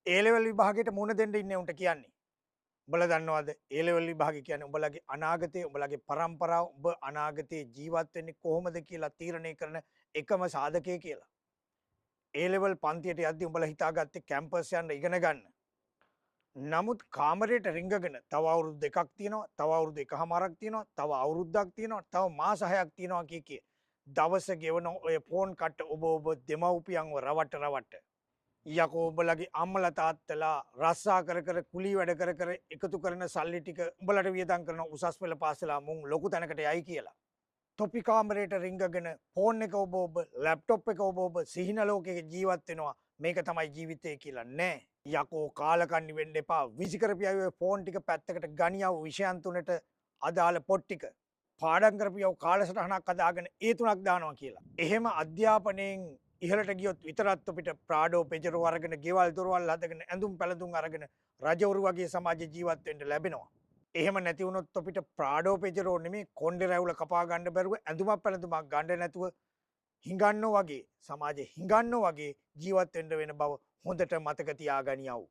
ඒ level විභාගයට මුහුණ දෙන්න ඉන්නේ උන්ට කියන්නේ. උඹලා දන්නවද ඒ ලෙවල් විභාගය කියන්නේ උඹලගේ අනාගතය, උඹලගේ පරම්පරාව, උඹ අනාගතේ ජීවත් වෙන්නේ කොහොමද කියලා තීරණය කරන එකම සාධකය කියලා. ඒ ලෙවල් පන්තියට යද්දි උඹලා හිතාගත්තේ කැම්පස් යන්න ඉගෙන ගන්න. නමුත් කාමරයට රිංගගෙන තව අවුරුදු දෙකක් තියෙනවා, තව අවුරුදු එකහමාරක් තියෙනවා, තව අවුරුද්දක් තියෙනවා, තව මාස 6ක් තියෙනවා කිය කිය දවස ගෙවන ඔය ෆෝන් කට්ට ඔබ ඔබ දෙමව්පියන්ව රවට්ට රවට්ට. යකෝ උඹලගේ අම්මලා තාත්තලා රස්සා කර කර කුලී වැඩ කර කර එකතු කරන සල්ලි ටික උඹලට වියදම් කරන උසස් පෙළ පාස් වෙලා මුන් ලොකු තැනකට යයි කියලා. තොපි කාමරයට රිංගගෙන ෆෝන් එක ඔබ ඔබ ලැප්ටොප් එක ඔබ ඔබ සිහින ලෝකයක ජීවත් වෙනවා, මේක තමයි ජීවිතය කියලා නෑ. යකෝ කාලකන්ණි වෙන්න එපා. විසි කරපියව ඔය ෆෝන් ටික පැත්තකට ගනියව විෂයන් තුනට අදාළ පොත් ටික පාඩම් කරපියව කාලසටහනක් හදාගෙන ඒ තුනක් දානවා කියලා. එහෙම අධ්‍යාපනයෙන් ඉහළට ගියොත් විතරත් අපිට ප්‍රාඩෝ පෙජරෝ අරගෙන ගෙවල් දොරවල් හදගෙන ඇඳුම් පැළඳුම් අරගෙන රජවරු වගේ සමාජ ජීවත් වෙන්න ලැබෙනවා. එහෙම නැති වුණොත් අපිට ප්‍රාඩෝ පෙජරෝ නෙමෙයි කොණ්ඩේ රැවුල කපා ගන්න බැරුව ඇඳුමක් පැළඳුමක් ගන්න නැතුව හිඟන්නෝ වගේ සමාජෙ හිඟන්නෝ වගේ ජීවත් වෙන්න වෙන බව හොඳට මතක තියාගනියව්.